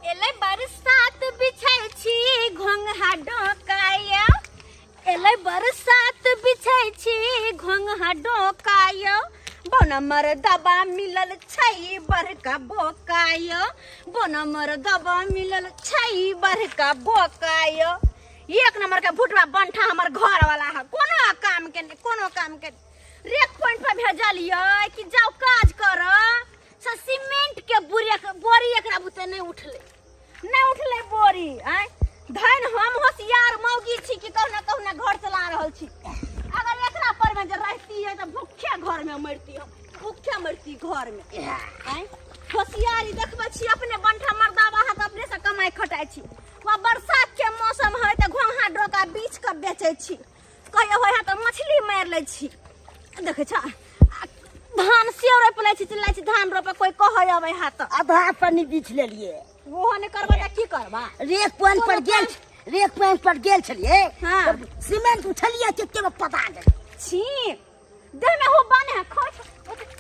एलै बरसात बिछै छी घोंघा डोकाया, एलै बरसात बिछै छी घोंघा डोकाया, बन मरदबा मिलल छै बड़का बोकाया, बन मरदबा मिलल छै बड़का बोकाया। एक नंबर के भुटवा बंठा हमर घर वाला है, कोनो काम के नहीं, कोनो काम के नहीं। रेक पॉइंट पर भेजलियै कि जाओ काज कर, से सीमेंट के बोरी बोरी एकरा बुते नहीं उठले, नहीं उठले बोरी। आय धन हम होशियार मौगी छी कि कहुना कहुना घर चला रहल छी। अगर एकरा पर में जे रहती है तो भूखे घर में मरती हम, भूखे मरती घर में। आय होशियारी देखबै छी अपने बंठा मर्दाबा हाथ अपने से कमाई खटाइ छी। वा बरसात के मौसम है तऽ घोंघा डोका बीछ के बेचै छी, कहियो होइ है तऽ मछली मारि लै छी। देखै छ धान सेहो रोपि लै छी, चिल्लाइ छी धान रोपे, कोई कहै अबै है तऽ आधा पन्नी बीछ लेलिए। ओहो नहि करबै तऽ की करबा? रेक पॉइंट पर गेल, रेक पॉइंट पर गेल छलिए। हाँ। तब सीमेंट उठलिए के पता गेल छी देह में हो बने है, खाइ छ,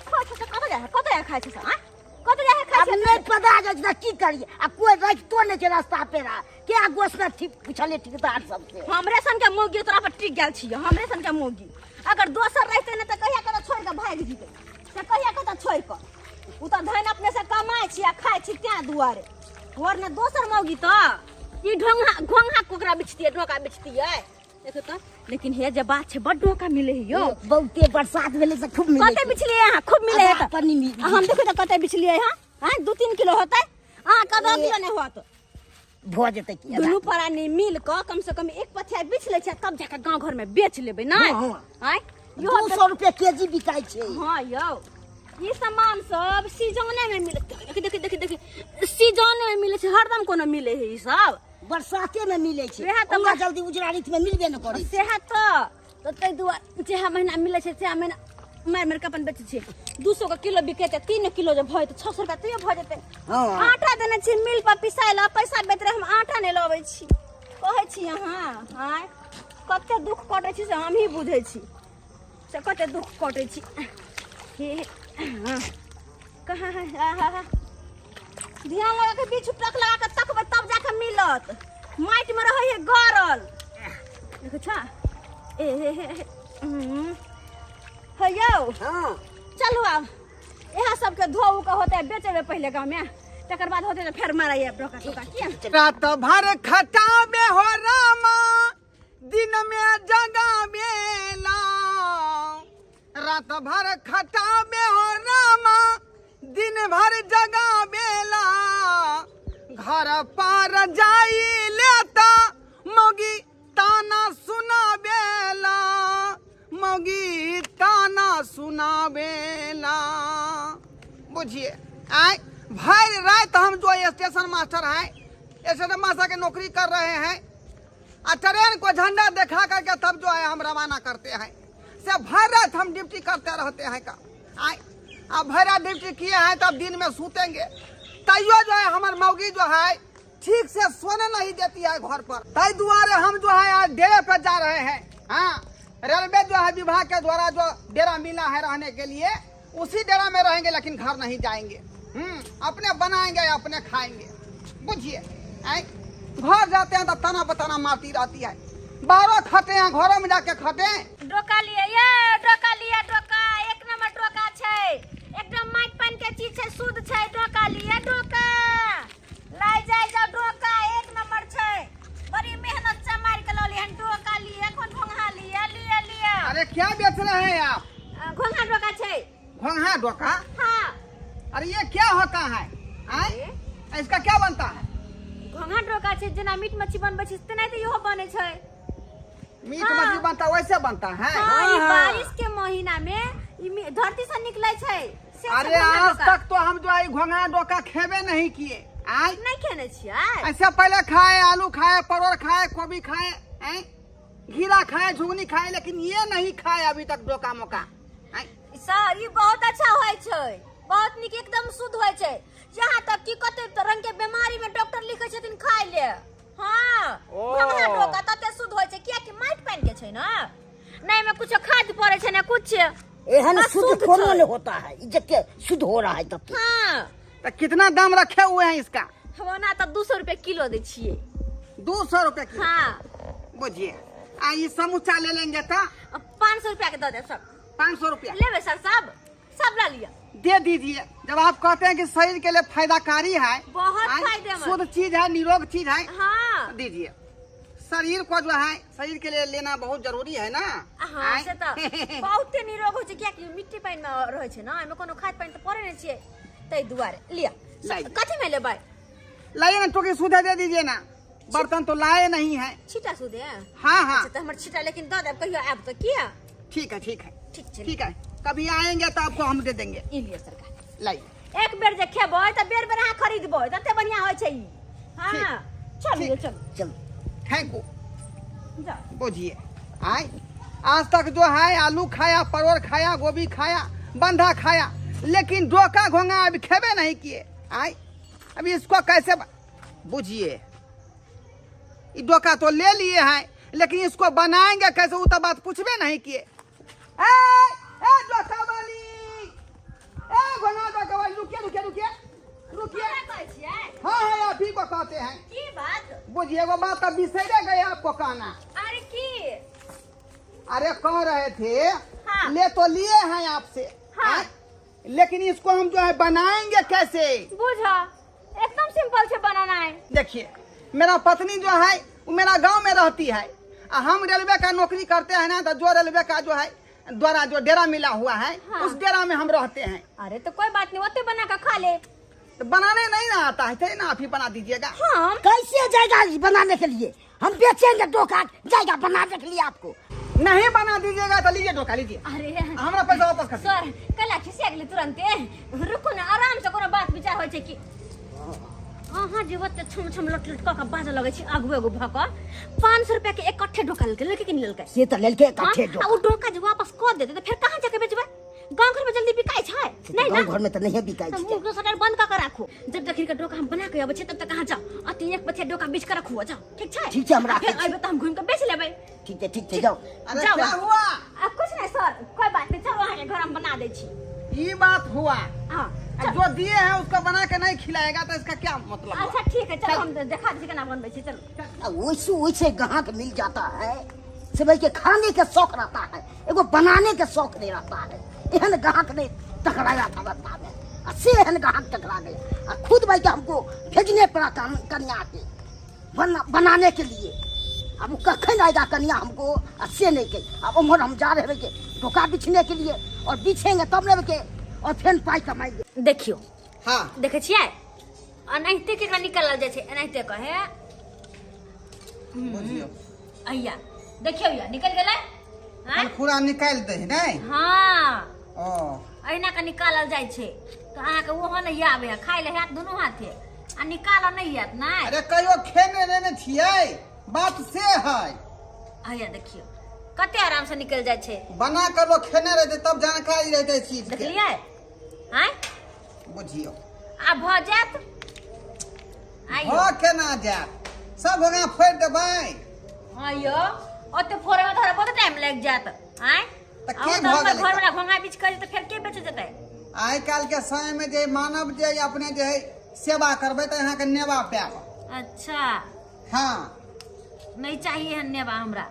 खाइ छ, कतऽ जाइ है, कतऽ जाइ खाइ छ, आँय? कतऽ जाइ है खाइ अब छ? नहीं पता जाइ छै की करिए, आ कोई रखतो नहीं छै रास्ता पेरा के गोसना ठीक पूछलिए ठेकेदार सबसे। हमरे सन के मौगी तोरा पर टिक गेल छियै, हमरे सन के मौगी अगर दोसर रहते ने तऽ कहिया कतऽ छोड़ि कऽ भागि जेतै, से कहिया कतऽ छोड़ि कऽ। ओ तऽ धन अपने से कमाइ छी आ खाइ छी तें दुआरे, वरना दोसर मौगी तऽ ई ढोंगा घोंघा कोकरा बेचतियै, डोका बेचतियै। देखो तऽ, लेकिन हे जे बात छै बड डोका मिले है यौ। बहुते बरसात भेलै से खूब मिले। कते बिछलियै अहाँ? खूब मिले है तऽ। पन्नी मिल- हम देखो तऽ कते बिछलियै अहाँ? आँय, 2-3 किलो होतै? अहाँ कतऽ किलो नहि होत? भऽ जेतै की? दुनू प्राणी मिल कऽ कम से कम एक पथिया बिछ लै छै, तब जाके गाँव घर में बेच लेबै नै? हाँ, हाँ। आँय? इहो 200 रुपया केजी बिकाइ छै। हाँ यौ, ई सामान सब सीजने में मिले। देखी देखी देखी देखी, सीजने में मिले छै, हरदम कोनो मिले है ई सब। बरसाते में मिले छै। वएह तऽ ओना जल्दी उजरा रीत में मिलबे न करै। सएह तऽ ताहि दुआरे जएह महीना मिलै छै सएह महीना मारि मारि कऽ अपन बेचै छियै। 200 के किलो बिकेतै, 3 किलो जे भऽ जेतै 600 रुपया तैयो भऽ जेतै। हाँ। आटा देने छी मिल पर पिसाइ लए, पैसा बेच रहे हम आटा नहि लबै छी। कहै छी अहाँ, आँय कते दुख कटै छी से हमही बुझै छी, से कते दुख कटै छी। हे, हाँ। कहाँ है? आ, हा, हा। ध्यान लगा के बीच टक लगा के तकबै तब जाके मिलत। माटि में रहै है गरल। देखै छा? ए, हे, हे, हे। हे यौ। हाँ। चलू आब। इएह सबके धोउ के होतै, बेचेबै पहिले गाँव में, तकर बाद होतै तऽ फेर मारैया डोका टोका। किया? रात भर खटाबे हो रामा, दिन में जगाबेला। रात भर खटाबे हो रामा, दिन भर जगाबेला। घर पार जाई लेता मौगी ताना सुनाबेला, मौगी ताना सुनाबेला। बुझिए आए भर रात हम जो स्टेशन मास्टर हैं, स्टेशन मास्टर के नौकरी कर रहे हैं, आ ट्रेन को झंडा दिखा करके तब जो है हम रवाना करते हैं। से भर रात हम ड्यूटी करते रहते हैं का। आए अब भर रात ड्यूटी किए हैं तब दिन में सूतेंगे, तैयो जो है हमार मौगी जो है ठीक से सोने नहीं देती है घर पर। तय दुआरे हम जो है आज डेरे पर जा रहे हैं। हाँ, रेलवे जो है विभाग के द्वारा जो डेरा मिला है रहने के लिए, उसी डेरा में रहेंगे, लेकिन घर नहीं जाएंगे। अपने बनाएंगे अपने खाएंगे। बुझिए आए घर जाते हैं तो तना बताना मारती रहती है। बाहरों खटे हैं, घरों में जाके खटे। डोका लिए ये, डोका लिए डोका, एक नंबर डोका छै, एकदम माटि पानि के चीज छै, शुद्ध छै। डोका लिए डोका, लाइ जाय जाओ डोका एक नंबर छै। बड़ी मेहनत से मारि के लौली हन डोका लिए, कोन घोंघा लिए, लिए, लिए। अरे क्या बेच रहे हैं आप? घोंघा डोका छै। घोंघा डोका? हाँ। अरे ये क्या होता है? आय? ए? इसका क्या बनता है? घोंघा डोका छै, जेना मीट मछली बनबै छै तेनाहिते इहो बनै छै। मीट हाँ। मछली बनता है, वैसे बनता है। हाँ, ई हाँ। बारिश के महीना में ई धरती से निकले छै। से अरे घोंघा आज डोका। तक तो हम जो है घोंघा डोका खेबे नहीं किए। आय? नहीं खेने छियै। ऐसे पहले खाए, आलू खाए, परोड़ खाए, गोभी खाए, आय? घीरा खाए, झुगनी खाए, लेकिन ये नहीं खाए अभी तक डोका मोका। आय? सर, ई बहुत अच्छा होय छै, बहुत नीक, एकदम शुद्ध होय छै। यहाँ तक कि कते रंग के बीमारी में डॉक्टर लिखे छथिन खाय ले। हाँ, ओ। घोंघा डोका तते शुद्ध होय छै, कियाकि माटि पानि के छै ना, नहीं में कुछ खाद पड़े छै ना कुछ। एहन बस शुद्ध शुद्ध कोनो छै। नहीं होता है, ई जते शुद्ध हो रहा है तते। हाँ। तो कितना दाम रखे हुए हैं इसका? हम ओना तऽ 200 रुपया किलो दै छियै। 200 रुपया किलो? हाँ। बुझिए, आ ई समूचा ले लेंगे तो? 500 रुपया के दऽ देब सब। 500 रुपया लेबै सर? सब सब ला लिअ। दे दीजिए। जब आप कहते हैं कि शरीर के लिए फायदाकारी है, बहुत फायदेमंद। शुद्ध चीज है, निरोग चीज है, हाँ दीजिए। शरीर को जो है, शरीर के लिए लेना बहुत जरूरी है ना। हाँ आय? से तऽ बहुते निरोग होइ छै, कियाकि मिट्टी पानि मे रहै छै ना, एहिमे कोनो खाद पानि तऽ पड़ै नहि छियै, ताहि दुआरे लिअ। लाइए। कथी मे लेबै? लाइए ना, टोकरी सुधा दे दीजिए ना, बर्तन तो लाए नहीं है। छिटा सुधे? हाँ हाँ। अच्छा, तऽ हमर छिटा लेकिन दऽ देब कहियो आयब तऽ, किया? ठीक है, ठीक है। ठीक छै। ठीक है, कभी आएंगे तो आपको हम दे देंगे। ई लिअ सरकार। लाइए। एक बेर जे खेबै तऽ बेर बेर अहाँ खरीदबै, तते बढ़िया होइ छै ई। हाँ, चलिए। ठीक। चलू। चल। Thank you. जाओ। बुझिए, आय आज तक जो है आलू खाया, परोड़ खाया, गोभी खाया, बंधा खाया, लेकिन डोका घोंगा अभी खेबे नहीं किए। आय अभी इसको कैसे बुझिए, ये डोका तो ले लिए हैं, लेकिन इसको बनाएंगे कैसे, वो तो बात पूछबे नहीं किए। ए, ए डोका वाली, ए घोंगा डोका वाली, रुकिए रुकिए रुकिए रुकिए। हमरा कहै छियै? हाँ हाँ, आप ही को कहते हैं। की बात? बुझिए, वो बात अब बिसरे गए आपको कहना। अरे की? अरे कह रहे थे, हाँ। ले तो लिए हैं आपसे, हाँ। हाँ? लेकिन इसको हम जो है बनाएंगे कैसे? बुझ, एकदम सिंपल छै बनानाइ। देखिए, मेरा पत्नी जो है वो मेरा गांव में रहती है आ हम रेलवे का नौकरी करते हैं ना, तो जो रेलवे का जो है द्वारा जो डेरा मिला हुआ है, हाँ। उस डेरा में हम रहते हैं। अरे तो कोई बात नहीं, ओते बना के खा ले। तो बनाने नहीं ना आता है, चलिए ना, आप ही बना दीजिएगा। हम? कैसे जाएगा बनाने के लिए? हम बेचेंगे डोका, जाएगा बनाने के लिए आपको? नहीं बना दीजिएगा तो लीजिए डोका लीजिए। अरे हमारा पैसा वापस कर दीजिए। सर, कला खिसिया गेलै तुरंते? रुकू ने, आराम से कोनो बात विचार होइ छै कि अहाँ जे ओते छम छम लट लट कऽ के बाजऽ लगै छी आगू एगो भऽ कऽ। 500 रुपया के इकट्ठे डोका लेलकै, लेलकै कि नहि लेलकै? से तऽ लेलकै इकट्ठे। हाँ? आ ओ डोका जे वापस कऽ देतै तऽ फेर कहाँ जाके बेचबै? गाँव घर में जल्दी बिकाइ छै नहीं ना? गाँव घर में तऽ नहिए बिकाइ तऽ छै। मुँह के शटर बंद कऽ के राखू। जब तक के डोका हम बना के अबै छी तब तक अहाँ जाओ, अति एक पथिया डोका बीछ के रखू, जाओ, ठीक छै? ठीक छै, हम आ राखै फेर छी। अयबै तऽ हम घुमि के बेच लेबै। ठीक छै, ठीक छै, जाओ। अरे जाओ। क्या हुआ? आ कुछ नहीं सर, कोई बात नहीं, चलो अहाँके घर हम बना दै छी। ये बात हुआ? हाँ। और जो दिए हैं उसको बना के नहीं खिलाएगा तो इसका क्या मतलब हुआ? अच्छा ठीक है, चलो, हम देखा दै छी केना बनबै छी, चलो। आ वैसे वैसे ग्राहक मिल जाता है से भाई के खाने के शौक रहता है, एगो बनाने के शौक नहीं रहता है। एहन ग्राहक नहीं टकराया था रास्ता में, आ से एहन ग्राहक टकरा गया आ खुद भाई के हमको भेजने पड़ा कन्या के बनाने के लिए। अब वो कखन आएगा कन्या हमको आ से नहीं के। अब उम्हर हम जा रहे हैं के डोका बिछने के लिए, और बिछेंगे तब ने के और फिर पाई कमाएंगे। देखियौ। हाँ। देखै छियै, एनाहिते के एकरा निकालल जाइ छै, एनाहिते कहे। बुझियौ। अइया देखियौ, या निकल गेलै आँय? खुरा निकाल दे है नहीं? हाँ। ओ। अहिना के निकालल जाइ छै, तऽ अहाँके ओहो नहि आबै खाय लए हैत दुनू हाथे आ निकालऽ नहि आयत नहि। अरे कहियो खेने लेने छियै, बात से है। अइया देखियौ, कते आराम से निकल जाइ छै। बना कर लोग खेने रहते तब जानकारी रहते चीज के। देखलियै आँय? बुझियौ। आब भऽ जायत, आइयो। हो केना जायत, सब होगा फोड़ि देबै। आइयो, ओते फोड़े में तोरा बहुत टाइम लागि जायत आँय। तऽ आ की ओ तऽ भऽ हमर गेलै? घर वाला घोंघा बीछ कऽ जेतै, फेर के बेच जेतै? आइ काल्हि के समय में जे मानव जे अपने जे है सेवा करबै तऽ अहाँके नेवा पायब। अच्छा। हाँ। नहीं चाहिए है नेवा हमरा।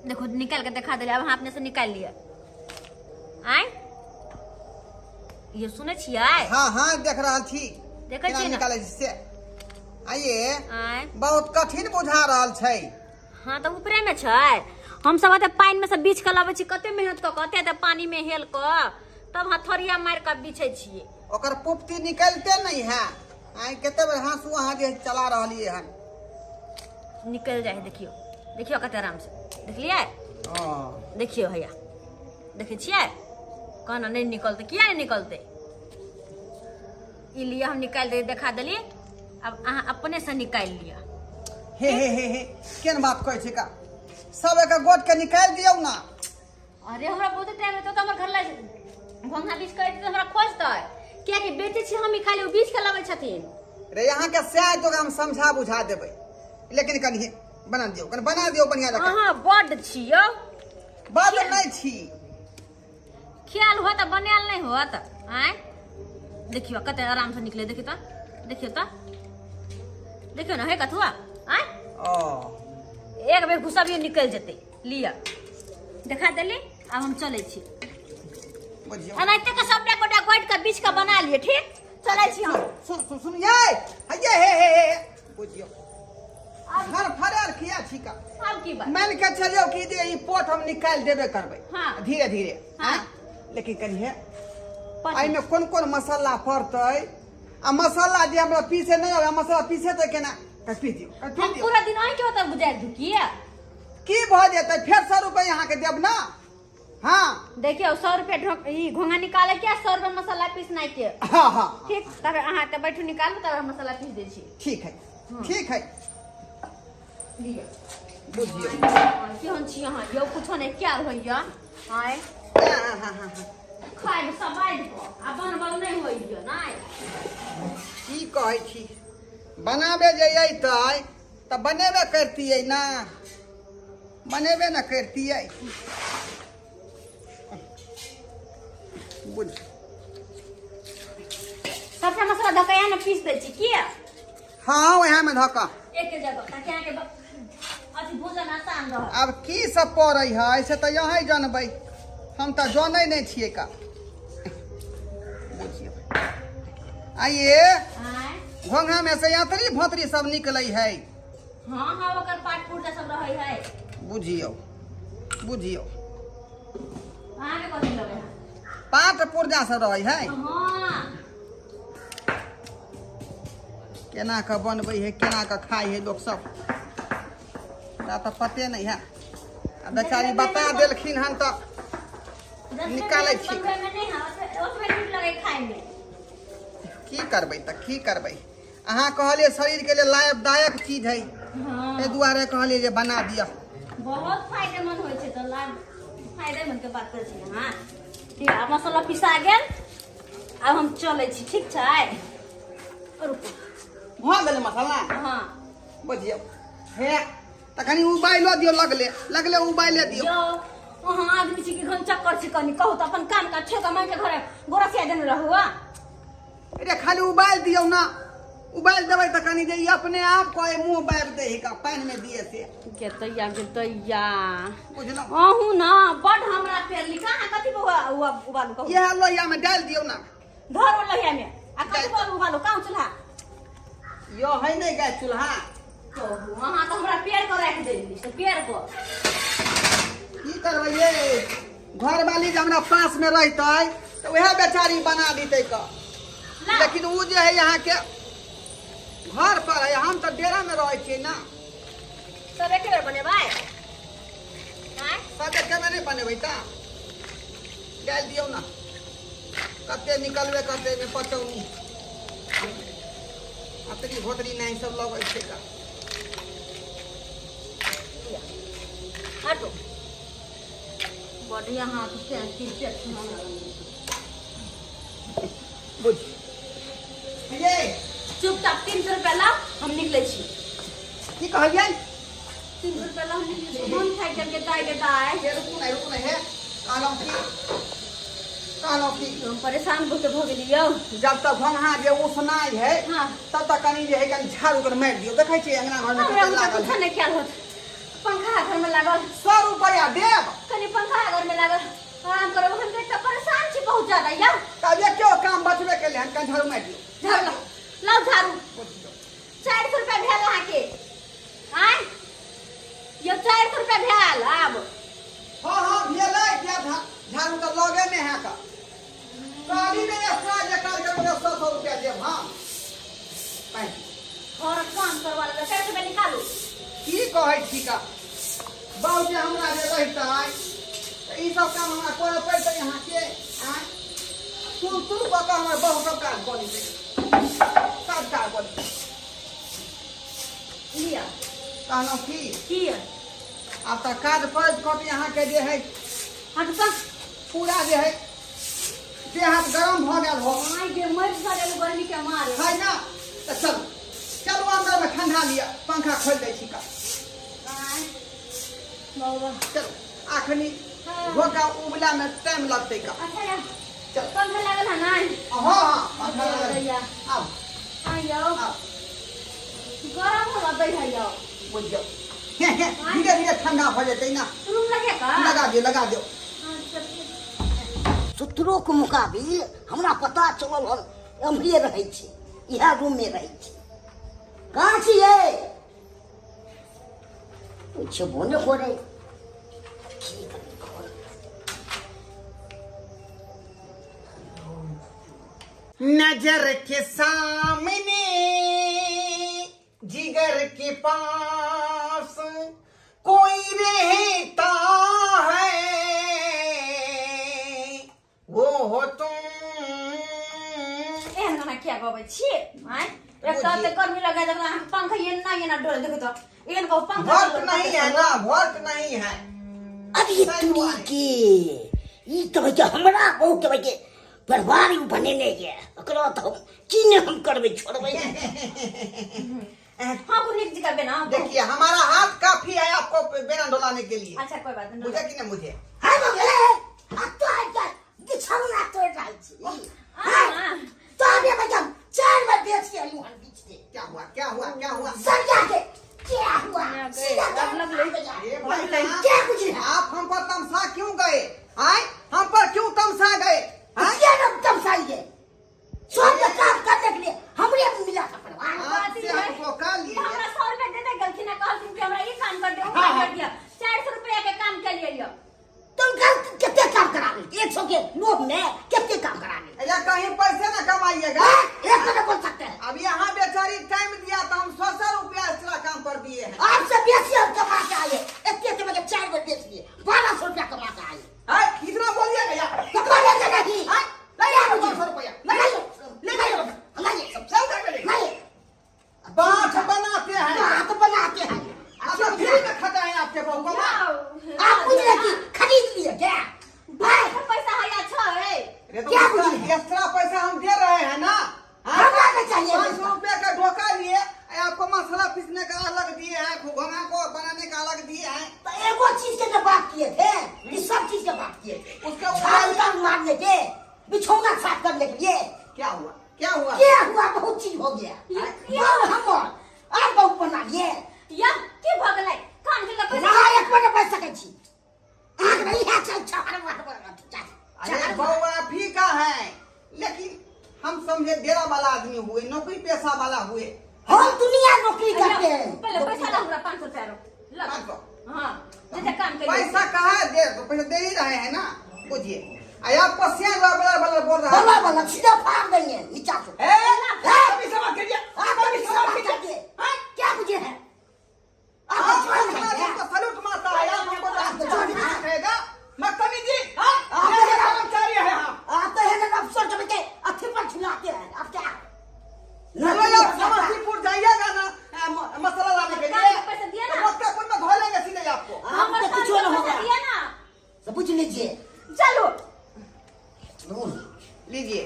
देखो, निकाल के दिखा दिले, अब अहाँ अपने से निकाल लिअ। आँय, ये सुनै छियै? हाँ हाँ, देख रहल छी। देखै केना छियै ने? निकालै छी से आइए। आँय? बहुत कठिन बुझा रहल छै। हाँ, तऽ ऊपरे में छै। हम सब एते पानि में से बीछ के लबै छी, कते मेहनत कऽ के, एते एते पानी में हेल कऽ, तब हथौड़िया मारि कऽ बिछै छियै। ओकर पुप्ती निकलते नहीं है। आइ कते बेर हाँसू अहाँ जे चला रहलियै हन। निकलि जाइ है, देखियौ, देखियौ, कते आराम से देखलियै? ओ। देखियौ, हैया देखै छियै, कहना नहि निकलतै। किया नहि निकलतै? ई लिअ, हम निकालि दे देखा देली, अब अहाँ अपने से निकालि लिअ। हे हे हे हे, केन बात कहै छै का? सब एक गोट के निकालि दियौ ना। अरे हमरा बहुत टाइम हेतौ तऽ हमर घर ला घोंघा बीछ के एतै तऽ हमरा खोजतै, कियाकि बेचै छी हम ही खाली, ओ बीछ के लबै छथिन। रे, यहाँ के सएह तो हम समझा बुझा देबै, लेकिन कनि बना दियौ, कनि बना दियौ बढ़िया जकाँ। अहाँ बड्ड छियौ। बड नहि छी। ख्याल होत तऽ बनायल नहि होत आँय। देखियौ, कते आराम से निकले, देखियौ तऽ। देखियौ तऽ, देखियौ ने हे कथुआ। आँय, ओ एक बेर घुसबियौ निकलि जेतै। लिअ, देखा देली, आब हम चलै छी। बुझियौ, एनाहिते के सबटा गोटा गोटि के बीछ के बना लिअ। ठीक, चलै छी हम। सुन सुन सुन, ये हे हे हे हे, बुझियौ, घर फड़ल किया छिका? आब की बात? मान के चलियौ कि जे ई पोट हम निकालि देबे करबै। हाँ। धीरे धीरे। हाँ। आँय? लेकिन कनि हे, एहिमे कोन कोन मसाला पड़तै? आ मसाला जे हमरा पीसे नहि आबै, मसाला पीसे तऽ केना? कनि पीस दियौ, कनि पीस हम दियौ। पूरा दिन अहीं के ओतऽ गुजारि दू किया? की भऽ जेतै? फेर 100 रुपैआ अहाँके देब ने। हाँ। देखियौ, 100 रुपया ढोक ई घोंघा निकाले के, 100 रुपया मसाला पीसनाइ के। हाँ हाँ। ठीक, तब अहाँ तऽ बैठू, निकालू, तब हम मसाला पीस दै छी। ठीक है, ठीक है। लिअ। बुझियौ। केहन छी अहाँ यौ? कुछो नहि क्या होइया? आँय? हाँ हाँ हाँ हाँ। खाय सब आबि कऽ आ बनबल नहि होइया नहि। की कहै छी, बनाबे जे अयतै तऽ बनेबे करतियै ने, बनेबे ने करतियै। बुझ। सबटा मसाला धऽ कऽ ने पीस दै छी किया? हाँ, उएहमे धऽ कऽ। एक जगह, ताकि अहाँके अथी भोजन आसान रहत। आब की सब पड़ै है से तऽ अहीं जानबै, हम तऽ जनै नहि छियै का। बुझियौ, आइए। आँय? घोंघामे से यात्री भोतरी सब निकलै है? हाँ हाँ, ओकर पाट पुर्जा सब रहै है। बुझियौ, बुझियौ। अहाँके कथी लगै है? पाट पुर्जा सब रहै है? हाँ। केना कऽ बनबै है, केना कऽ खाइ है लोक सब, हमरा तऽ पते नहि है। आ बेचारी बता देलखिन हन तऽ जतबे निकालै मेहनत छी। बनबैमे नहि है, ओतबे नीक लगै खायमे। की करबै तऽ की करबै? अहाँ कहलियै शरीरके लिए लाभदायक चीज है। हाँ। ताहि दुआरे कहलियै जे बना दिअ। बहुत फायदेमंद होइ छै तऽ लाभ फायदेमंद के बात करै छी अहाँ। ठीक, आब मसाला पिसा गेल, आब हम चलै छी। ठीक छै, रुकू। भऽ गेलै मसाला? हाँ। बुझियौ, हे तऽ कनि उबाइलो दियौ, लगले लगले उबाइले दियौ। यौ, अहाँ आदमी छी कि घन चक्कर छी? कनि कहू तऽ, अपन काम काज छोड़ि कऽ माइके घरे गोरसिया देने रहू आ। अरे, खाली उबालि दियौ ने। उबालि देबै तऽ कनि जे ई अपने आप कहे मुँह बाबि दै है का पानिमे दिए से। गेतैया गेतैया। बुझलहुँ? अहूँ ने बड हमरा पेरली। कहाँ कथी उबालू, कहू? इएह लोहियामे डालि दियौ ने। धरो लोहियामे आ कथी पर उबालू? कहाँ चूल्हा? यो है नहि गैस चूल्हा? कहू अहाँ तऽ हमरा पेड़ कऽ राखि देली से पेड़ कऽ। की करबै ये, घरवाली जे हमरा पासमे रहितै तऽ उएह बेचारी बना दितै कऽ। ला। लेकिन ओ जे है अहाँके घर पर है, हम तऽ डेरामे रहै छियै ने। सब एके बेर बनेबै? आँय? सब एके बेर नहि बनेबै तऽ डालि दियौ ने। कते निकलबे करतै एहिमे पचौनी, अतरी भोतरी नहि सब लगै छै तऽ। हटो, बढ़िया हाथ से क्रिकेट। बुझ ये। चुपचाप 300 रुपया लाउ, हम निकलै छी। की कहलियै? 300 रुपया लाउ, हम निकलै छी। मन खाइ के दाइ के दाइ। हे, रुकू नहि, रुकू नहि। हे, कहलहुँ की, कहलहुँ की? हम परेशान बहुत भऽ गेली यौ। जब तक घोंघा जे उसनाइ है तब तक कनि जे है कनि झाड़ू कर मारि दियौ। देखै छियै अंगना घरमे हमरा कते उनका लागल कुछो है। नहि ख्याल होत। पंखा घर में लागल। 100 रुपया देब। कनि पंखा घर में लागल, आराम करब। हम तऽ परेशान छी बहुत ज्यादा यौ। तब एके काम बचबे केले हन, कनि झाड़ू मारि दियौ। झाड़ू लाउ, लाउ झाड़ू। बुझियौ। 400 रुपया भेल अहाँके। आँय यौ, 400 रुपया भेल आब। हाँ हाँ, भेलै। किया झाड़ू तऽ लगे नहि है का। कहली नहि एक्स्ट्रा जे काज करबै सौ सौ रुपया देब। हाँ, पाइ। घर काम करवा लेबै। 400 रुपया निकालू। की कहै छी का, बाबू जे हमरा जे रहितै तऽ ई सब काम हमरा करऽ पड़तै अहाँके? आँय, तुर तुर कऽ कऽ हमर बहु सब काज कऽ लेतै, सब काज कऽ लेतै। लिअ। कहलहुँ की? की? आब तऽ काज करैत करैत अहाँके जे है हट तऽ। पूरा जे है देह हाथ गरम भऽ गेल हो। आइ गे, मरि गेल गर्मी के मारे। है ना, तऽ चलू चलू, अन्दरमे ठंडा लिअ, पंखा खोलि दै छी का। आँय बाबा। चलू, अखनी घोका उबलामे टाइम लगतै का। अच्छा या। चल। पंखा लागल है ना? हाँ हाँ, पंखा लागल है। या। आब। हाँ यौ, गरम हवा दै है यौ। बुझियौ, धीरे धीरे ठंडा भऽ जेतै ना। रूम लगे का? लगा दियौ, लगा दियौ। हाँ, चल, ठीक। सूत्रों के मुकाबिल हमरा पता चलल हन, एम्हरे रहै छै, इएह रूम में रहै छै। कहाँ छियै? पुछबो ने करे। की करी घर? नजर के सामने जिगर के पास कोई रहता है, वो हो तुम। एहन गाना किया गबै छियै? आँय, एक तऽ एते गर्मी लगा देलक, अहाँके पंखा एना एना डोले, देखू तऽ एहन कहू पंखा वोल्ट डोले। नहीं है ना, वोल्ट नहीं है। अभी तुरी के ई तऽ भैया हमरा बहु के भैया परिवार ई बनेने ये, ओकरा तऽ हम की ने हम करबै, छोड़बै। हाँ, वो नीक जगह बेना। देखिए हमारा हाथ काफी है आपको बेना डोलाने के लिए। अच्छा, कोई बात नहीं। मुझे कि नहीं मुझे? है बाबू, हे, आ तो आइ के बिछौना तोड़ि रहल छी। हाँ। तो अभी भैया 4 बार बेच के अयलहुँ हन बीच के। क्या हुआ, क्या हुआ, क्या हुआ? सरिया के क्या हुआ? हाँ, सीधा गए, कर लग लग भैया। ये भाई साहब, क्या कुछ है? आप हम पर तमसा क्यों गए? आए हम पर क्यों तमसा गए? आए? क्या नाम तमसाइए? सब के काम करने के लिए हमरे मिला था परिवार। आपसे हमको कर लिए। हमरा 100 रुपया दे दे गेलखिन, कहलखिन कि हमरा ई काम कर दे, ओ काम कर दिया। 400 रुपया के काम के लिए यौ। तुम कल कितने काम करा ली? 100 के लोभ में कितने काम करा ली? या कहीं पैसे ना कमाइएगा। हाँ? एक तो नहीं बोल सकते हैं। अब यहाँ बेचारी टाइम दिया तो हम 100 रुपया एक्स्ट्रा काम पर दिए हैं। आपसे बेसी हम कमा के आए, इतने तो मैंने 4 बार बेच लिए, 1200 रुपया कमा के आए। आए, इतना बोलिएगा यार? तो बोलेंगे नहीं। आए, ले क्या जाओ मुझे? 500 रुपया। नहीं, ले नहीं, जाओ। नहीं, सब उधर ले। नहीं। बाँठ बनाते हैं। बात बनाते हैं। आप तो फ्री में खाता है आपके बहू को। आप पूछ रहे कि खरीद लिए क्या? भाई, पैसा है अच्छा है। अरे तो क्या उसका बुझी है? एक्स्ट्रा पैसा हम दे रहे हैं ना। हाँ? हमरा नहीं चाहिए 500 रुपया का धोखा लिए, आपको मसाला पीसने का अलग दिए हैं, घोंघा को बनाने का अलग दिए हैं। तो एगो चीज के तो बात किए थे, ये सब चीज के बात किए थे। उसका झाड़ू उतारू मारने के, बिछौना साफ करने के लिए। क्या हुआ, क्या हुआ? क्या हुआ? बहुत चीज हो गया। ये- बहु हम आप बहु बना लिए। या की भऽ गेलै? काम के पैसा ना एक मिनट बैठ सकै छी। आँख नहीं है, चल, चल, हर बार, हर बार, चल, अरे चल। बउआ फीका है, लेकिन हम समझे डेरा वाला आदमी हुए, नौकरी पेशा वाला हुए। हम दुनिया नौकरी करते हैं। पहले पैसा ला हमरा 500 रुपया लो। 500? हाँ, जैसे काम के लिए। पैसा कहाँ दे, तो पैसा दे ही रहे हैं ना, बुझिए। अरे आपको सियान बला बला बोल रहा है। बला बला सीधा फाड़ देंगे नीचा से। ए, अभी सवाल करिए, आप अभी अभी सवाल सवाल करिए। करिए। हाँ? क्या बुझे है? आप आप जोन है हमारे क्या? को सैल्यूट मारता है, आप हमको आप जोन है। कहेगा बदतमीजी। हाँ? आप ये तो कर्मचारी है हम। आप तो है ना अफसर के बच्चे अथी पर झुलाते हैं। आप क्या? चलो यार, समस्तीपुर जाइएगा ना, मसाला लाने के लिए। पैसा दिया ना। तो मोक्तापुर में धो लेंगे सीधे आपको। आपको तो कुछ ना होगा। पैसा दिया ना। सब पूछ लीजिए। चलो। लीजिए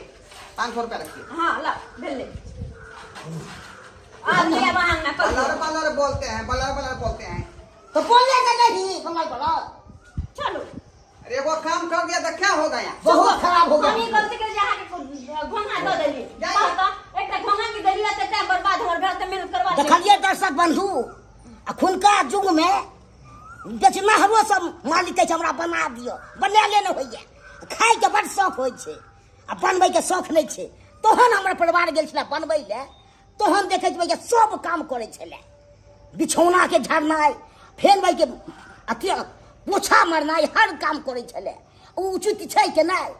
500 रुपया रखिए। हाँ, ला, भेज ले। आ गया वहाँ ना कर। बलर बलर बोलते हैं, बलर बलर बोलते हैं। तो बोलेगा नहीं, बलर बलर। चलो। अरे वो काम कर दिया तो क्या हो गया? बहुत खराब हो गया। हम ई गलती कर जहाँ के घोंघा दऽ देली। जाइए। कहता, एकटा घोंघा के देली तऽ टाइम बर्बाद हमर भेल तऽ मेहनत करवा देली। देखलिए दर्शक बंधु, अखुनका युग में बेचनाहरो सब मालिक कहै छै हमरा बना दियौ, बनाले नहि होइए। खाइके बड शौक होइ छै आ बनबैके शौक नहि छै। तहन हमर परिवार गेल छलै बनबै लए, तहन देखै छियै सब काम करै छलै, बिछौनाके झाड़नाइ, फेर भाइके अथी पोछा मारनाइ, हर काम करै छलै। ओ उचित छै कि नहि?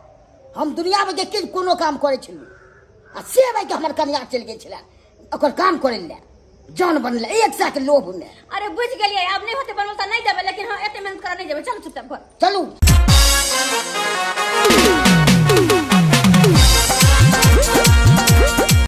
हम दुनियामे के कि कोनो काम करै छलहुँ आ से भाइके हमर कनिया चलि गेल छलै ओकर काम करै लए, जान बनलै एक सए के लोभमे। अरे बुझि गेलियै, आब नहि होतै बनबल तऽ नहि देबै, लेकिन हम एते मेहनत करऽ नहि जेबै। चलू चुपचाप घर चलू।